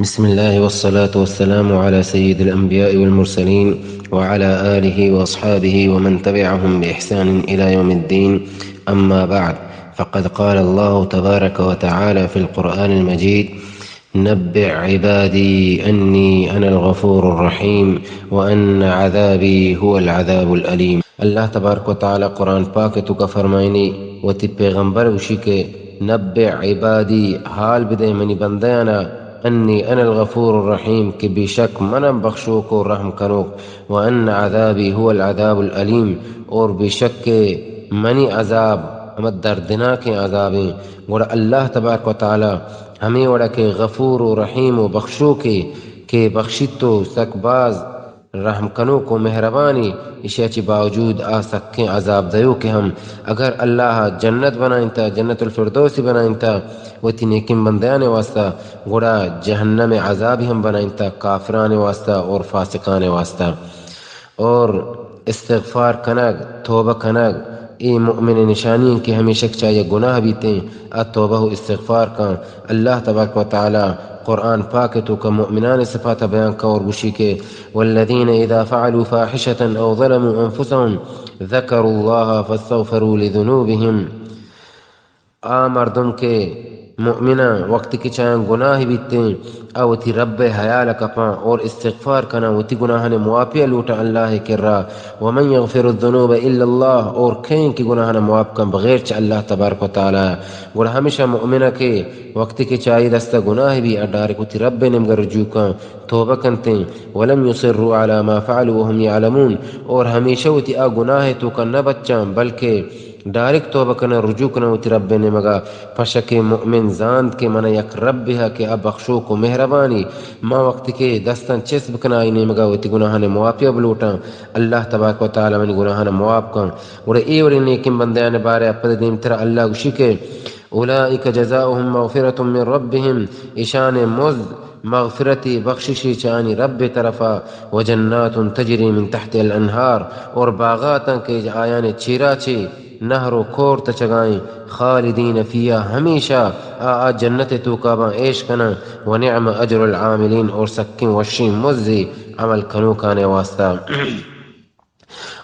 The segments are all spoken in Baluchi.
بسم الله والصلاة والسلام على سيد الأنبياء والمرسلين وعلى آله وأصحابه ومن تبعهم بإحسان إلى يوم الدين. أما بعد، فقد قال الله تبارك وتعالى في القرآن المجيد: نبئ عبادي أني أنا الغفور الرحيم وأن عذابي هو العذاب الأليم. اللہ تبارک و تعالی قرآن پاک ءِ توکا فرمائنی، وتی پیغمبر گوشی کہ نبئ عبادی، حال بدے منی بندیانا، انی انا الغفور الرحیم، کہ بے شک منم بخشوک و رحم کنوک، و ان عذابی هو العذاب الالیم، اور بے شک کہ منی عذاب ہمہ دردناکیں عذابیں۔ گڑا اللہ تبارک و تعالی ہمے وڑا کہ غفور و رحیم و بخشوکے کہ بخشیت و سک باز رحم کنوک و مہربانی، ایشی ءَ چہ باوجود آ سکیں عذاب دیوکے ہم۔ اگر اللہ ءَ جنت بنائینتا، جنت الفردوسی بنائینتا وتی نیکیں بندیانی واسطہ، گڑا جہنم ءِ عذابی ہم بنائینتا کافرانی واسطہ اور فاسقانی واسطہ۔ اور استغفار کنگ، توبہ کنگ، اے مؤمن ءِ نشانی انت کہ ہمیشہ کہ چاہیے گناہ بیتیں، آ توبہ و استغفار کن۔ اللہ تبارک و تعالی قرآن پاک ءِ توکا مؤمنانی صفات بیان کن اور گوشی کہ والذین اذا فعلوا فاحشة او ظلموا انفسهم ذکروا اللہ فاستغفروا لذنوبهم۔ آ مردم کہ مؤمناں وقتی کہ چایاں گناہ بیتیں، آ وتی رب ءِ حیال ءَ کپاں اور استغفار کناں، وتی گناہانی معافی ءَ لوٹاں اللہ ءِ کرا۔ ومن یغفر الذنوب الا اللہ، اور کئیں کہ گناہاں معاف کن بغیر چہ اللہ تبارک و تعالی۔ گڑا ہمیشہ مؤمن کہ وقتی کہ چائی دستا گناہ بی، آ ڈائریکٹ وتی رب ءِ نیمگا رجوع کن، توبہ کنتیں۔ ولم یصروا علی ما فعلوا وهم یعلمون، اور ہمیشہ وتی آ گناہ ءِ توکا نہ بچاں، بلکہ ڈائریکٹ توبہ کناں، رجوع کناں وتی رب ءِ نیمگا۔ پشکے مؤمن زانت کہ منا یک ربے ہا کہ آ بخشوک و مہربانی، ما وقتی کہ دستاں چست بکناں آئی نیمگا وتی گناہانی معافی ءَ بلوٹاں، اللہ تبارک و تعالی منی گناہاں معاف کن۔ گڑا اے وڑیں نیکیں بندیانی بارے ءَ پد دیمترا اللہ گوشی کہ اولئک جزاؤہم مغفرة من ربہم، ایشان مزد مغفرتی بخششی چہ آنی رب ءِ طرفا، وجنات تجری من تحتها الانہار، اور باغاتاں کہ آیانی چیرا چے نہر و کور تچگائیں، خالدین فیہا، ہمیشہ آ، آ جنت ءِ توکا باں عیش کناں، ونعم اجر العاملین، اور سکیں وشیں مزے عمل کنوکانی واسطہ۔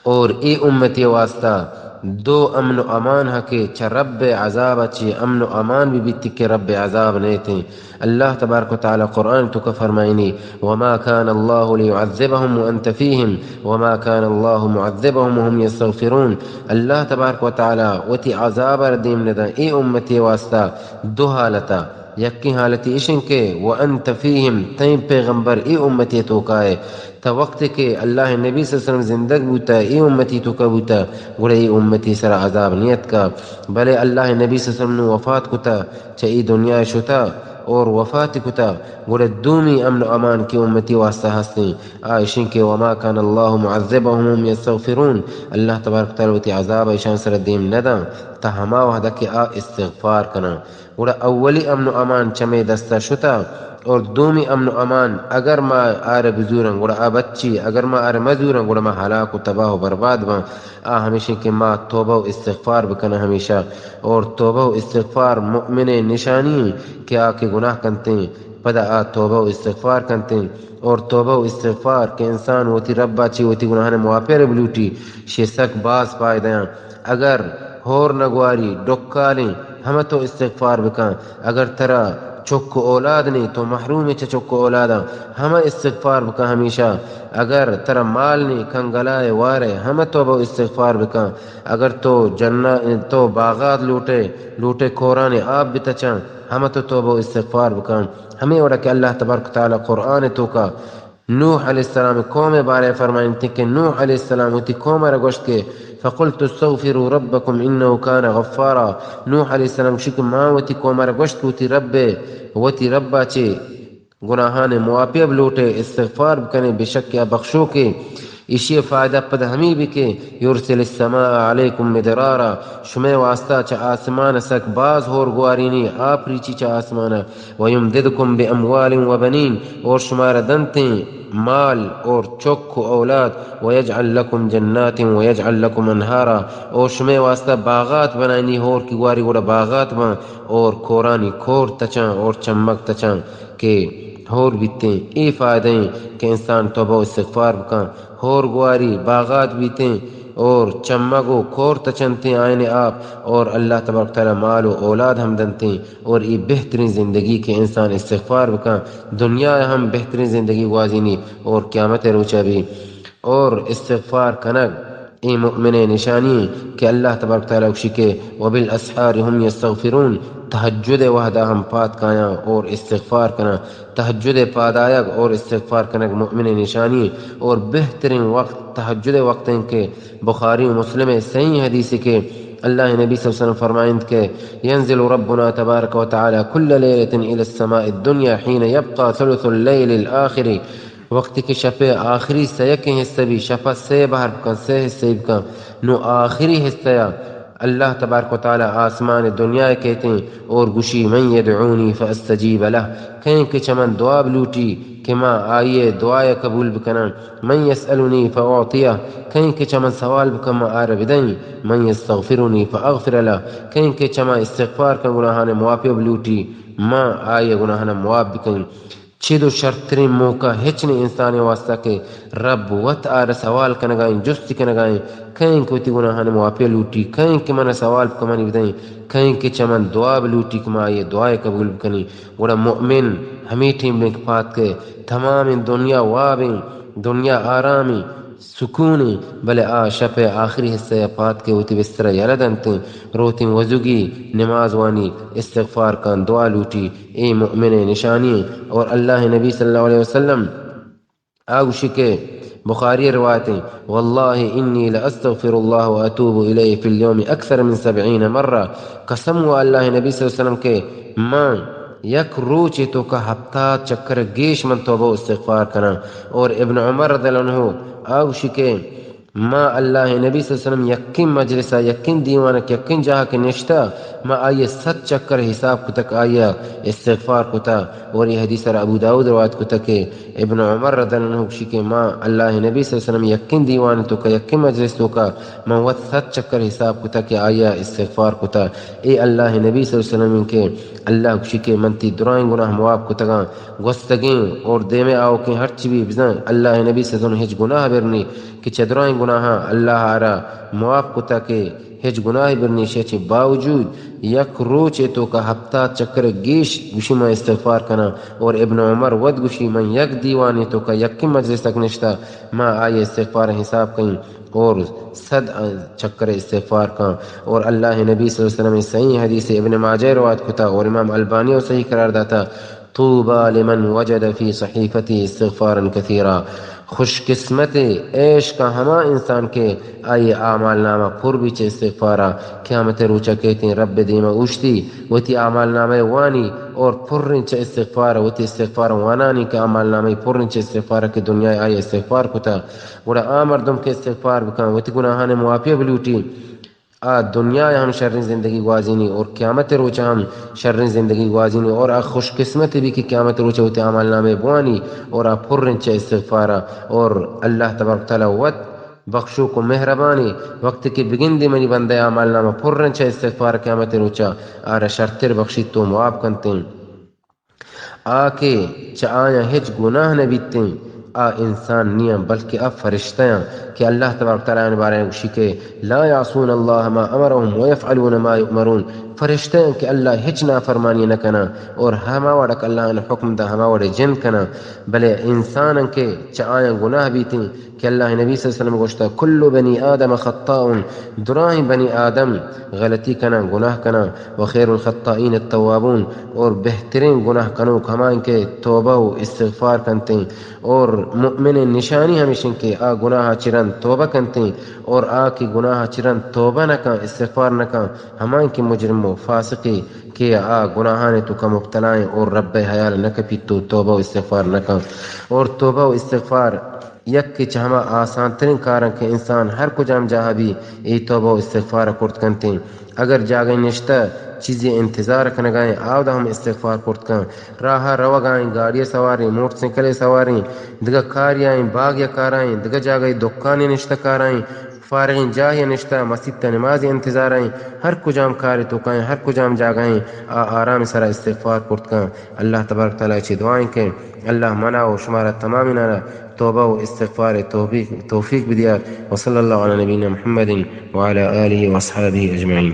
اور اے امتی واسطہ دو امن و امان ہا کہ چہ رب ءِ عذاب ءَ چہ امن و امان بہ بیت کہ رب ءِ عذاب نیتیں۔ اللہ تبارک و تعالی قرآن توکا فرمائنی، وما كان الله ليعذبهم وأنت فيهم وما كان الله معذبهم وهم يستغفرون۔ اللہ تبارک و تعالی وتی عذاب ءَ را دیم نداں اے امتی واسطہ دو حالتا۔ یکیں حالتی اشن کہ وأنت فيهم، تئیں پیغمبر اے امتی توکائے، تا وقت کہ اللہ نبی صلی اللہ علیہ وسلم زندگ بوتا، اے امتی توکا بوتا، گڑا اے امتی سرا عذاب نیتکا۔ بلے اللہ نبی صلی اللہ علیہ وسلم نو وفات کتا، چہ اے دنیا شتا اور وفات کتا، گڑا دومی امن و امان کہ امتی واسطہ ہستیں، آ اشیں کہ وما كان الله معذبهم وهم يستغفرون، اللہ تبارک و تعالی وتی عذاب ایشان سرا دیم نداں، تا ہما وحدہ کہ آ استغفار کناں۔ گڑا اولی امن و امان چمے دستا شتا اور دومی امن و امان اگر ما آرا بزوراں گڑا آ بچی، اگر ما آرا مزوراں گڑا ما ہلاک و تباہ و برباد باں۔ آ ہمیشیں کہ ما توبہ و استغفار بکناں ہمیشہ، اور توبہ و استغفار مؤمن نشانی کہ آ کہ گناہ کنتیں پدا آ توبہ و استغفار کنتیں، اور توبہ و استغفار کہ انسان وتی ربا چی وتی گناہان معافی بلوٹی، شی سک باز فائدہ آں۔ اگر ہور نگواری، ڈکالیں، ہمہ تو استغفار بکن۔ اگر ترا چک و اولاد نیں، تو محروم ئے چہ چک و اولاداں، ہمہ استغفار بکن ہمیشہ۔ اگر ترا مال نیں، کنگلائے وارے، ہمہ توبہ و استغفار بکن۔ اگر تو جنہ، تو باغات لوٹے، لوٹے کوران آپ بتچن، ہمہ تو توبہ و استغفار بکن۔ ہمے وڑا کہ اللہ تبارک و تعالی قرآن توکا نوح علیہ السلام قوم بارے فرمائنتی کہ نوح علیہ السلام وتی قوم را گوشت کہ فقلت استغفروا ربکم انه کان غفارا۔ نوح علیہ السلام گوشی کہ ما وتی قوم را گوشت کہ وتی رب، وتی ربا چے گناہان معافی بلوٹے، استغفار بکنے، بے شک آ بخشوکے۔ ایشی فائدہ پد ہمی بی کہ یرسل السماء علیکم مدرارا، شمے واسطہ چہ آسمان سک باز ہور گوارینی، آپ ریچی چہ آسمانا۔ ویمددکم باموال وبنین، اور شمارا دنتیں مال اور چک و اولاد، ویجعل لکم جنات ویجعل لکم انہارا، اور شمے واسطہ باغات بنائنی، ہور کی گواری گڑا باغات بن اور کورانی کور تچاں اور چمک تچاں کہ ہور بیتیں۔ اے فائدہ ایں کہ انسان توبہ و استغفار بکن۔ ہور گواری باغات بیتیں اور چمگ و کور تچنتیں آئین آپ، اور اللہ تبارک و تعالی مال و اولاد ہم دنتیں، اور اے بہترین زندگی کہ انسان استغفار بکن، دنیا ہم بہترین زندگی گوازینی اور قیامت روچا بھی۔ اور استغفار کنگ اے مؤمن نشانی کہ اللہ تبارک و تعالی گوشی کہ وبالاسحار هم يستغفرون، تہجد وہدا ہم پاد کایاں اور استغفار کناں، تہجد پاد آیگ اور استغفار کنگ مؤمن نشانی۔ اور بہترین وقت تہجد وقت ہیں کہ بخاری و مسلم صحیح حدیث کہ اللہ نبی صلی اللہ علیہ وسلم فرمائند کہ ينزل ربنا تبارك وتعالى كل ليلة إلى السماء الدنيا حين يبقى ثلث الليل الآخر، وقتی کہ شپ آخری سیکیں حصہ بھی، شپ سے بہر بکن، سے حصہ بکن، نو آخری حصہ یا اللہ تبارک و تعالی آسمان دنیا کہتیں اور گوشی من يدعوني فأستجيب له، کہیں کہ چمن دعا بلوٹی کہ ما آئیے دعا قبول بکناں، من يسألني فأعطيه، کہیں کہ چمن سوال بکن ما آر بدیں، من يستغفرني فأغفر له، کہیں کہ چما استغفار کن گناہان معافی بلوٹی ما آئیے گناہان معاف بکن۔ چد و شرترین موقع ہچ نی انسان واسطہ کہ رب وت آر سوال کنگائیں، جستی کنگائیں، کہیں کہ وتی گناہان معافی لوٹی، کہیں کہ من سوال بکمانی بدیں، کہیں کہ چمن دعا بلوٹی کہ ما آئیے دعا قبول بکنی۔ گڑا مؤمن ہمیں ٹیم بنک پات کہ تمام دنیا وابیں، دنیا آرامیں، سکونیں، بلے آ شپ آخری حصہ پات کہ وتی بستر یلہ دنتیں، روتیں وضوگی، نماز وانی، استغفار کن، دعا لوٹی، اے مؤمن نشانی۔ اور اللہ نبی صلی اللہ علیہ وسلم آ گوشی کہ بخاری روایت ہیں، والله إني لأستغفر الله وأتوب إليه في اليوم أكثر من سبعين مرة، قسم و اللہ نبی صلی اللہ علیہ وسلم کہ من یک روچے توکا ہفتاد چکر گیش من توبہ و استغفار کناں۔ اور ابن عمر رضی اللہ عنہ آ گوشی کہ ما اللہ نبی صلی اللہ علیہ وسلم یکین مجلسا، یکین دیوانا کہ یکین جاہا کہ نشتا، ما آئیے صد چکر حساب کتا کہ آئیا استغفار کتا۔ اور یہ حدیث را ابو داود روایت کتا کہ ابن عمر رضی اللہ عنہ گوشی کہ ما اللہ نبی صلی اللہ علیہ وسلم یکین دیوان توکا، یکین مجلس توکا من وت صد چکر حساب کتا کہ آئیا استغفار کتا۔ اے اللہ نبی صلی اللہ علیہ وسلم کہ اللہ گوشی کہ من تی درائیں گناہ معاف کتگاں، گوستگیں اور دیمے آؤکیں ہرچی بھی بزن اللہ نبی صلی اللہ علیہ وسلم ہچ گناہ برنی کہ چہ درائیں گناہاں اللہ آرا معاف کتا کہ ہچ گناہ برنی۔ شے چہ باوجود یک روچے توکا ہفتاد چکر گیش گوشی من استغفار کناں۔ اور ابن عمر وت گوشی من یک دیوانے توکا یکیں مجلس تک نشتا، ما آئی استغفار حساب کئیں اور صد چکر استغفار کاں۔ اور اللہ نبی صلی اللہ علیہ وسلم صحیح حدیث ابن ماجہ روایت کتا اور امام البانی و صحیح قرار داتا، طوبى لمن وجد في صحيفته استغفارا كثيرا۔ خوش قسمت عیش کا ہما انسان کہ آئی اعمال نامہ پر بھی چہ استغفارا، قیامت روچا کہتیں رب دیما اوشتی، وتی اعمال نامہ وانی اور پریں چہ استغفار، وتی استغفار وانانی کہ اعمال نامہ پریں چہ استغفار کہ دنیا آئی استغفار کتا۔ گڑا آ مردم کہ استغفار بکن، وتی گناہان معافی بلوٹی، آ دنیا ہم شریں زندگی گوازینی اور قیامت روچ ہم شریں زندگی گوازینی اور آ خوش قسمت بھی کہ قیامت روچ وتی اعمال نامہ بوانی اور آ پریں چہ استغفارا۔ اور اللہ تبارک تعالی وت بخشوک و مہربانی، وقت کہ بگندی منی بندہ اعمال نامہ پریں چہ استغفار، قیامت روچا آرا شرتر بخشیت و معاف کنتیں۔ آ کہ چہ آیاں ہچ گناہ نہ بیتیں، آ انسان نیاں، بلکہ آ فرشتیاں کہ اللہ تبارک تعالی آیانی بارہ گوشی کہ لا يعصون الله ما امرهم ويفعلون ما يؤمرون۔ فرشتیاں کہ اللہ ہچ نافرمانی نہ کناں اور ہما وڑا کہ اللہ آن حکم دا ہما وڑے جند کناں، بلے انساناں کہ چہ آیاں گناہ بیتیں، کہ اللہ نبی صلی اللہ علیہ وسلم گوشتا، کل بنی آدم خطاء، درائیں بنی آدم غلطی کناں، گناہ کناں، وخیر الخطائین التوابون، اور بہترین گناہ کنوک ہمائیں کہ توبہ و استغفار کنتیں، اور مؤمن نشانی ہمیشن کہ آ گناہ چرن توبہ کنتیں، اور آ کہ گناہ چرن توبہ نہ کن، استغفار نہ کن، ہمائیں کہ مجرم و فاسقی کہ آ گناہان توکا مبتلائیں اور رب حیال نہ کپیت و توبہ و استغفار نہ کن۔ اور توبہ و استغفار یک کہ چہ ہما آسان ترین کاراں کہ انسان ہر کجام جاہ بی اے توبہ و استغفار کرت کنتیں۔ اگر جاگہ نشتہ چیزی انتظار کنگائیں، آودا ہم استغفار کرت کن۔ راہ روگائیں، گاڑی سواریں، موٹر سائیکل سواریں، دگہ کاریائیں، باغ یا کارائیں، دگہ جاگہ دکانی نشتہ کارائیں، فارغیں جاہے نشتہ، مسیت ءِ نماز ءِ انتظار ءَ ایں، ہر کجام کار ءِ توکا ایں، ہر کجام جاگہ ایں، آ آرام ءِ سرا استغفار کرت کن۔ اللہ تبارک تعالی چہ دعا ایں کہ اللہ منا و شمارا تمامینانا توبہ و استغفار ءِ توفیق، توفیق بدیات۔ وصلی اللہ علی نبینا محمد وعلی آلہ واصحابہ اجمعین۔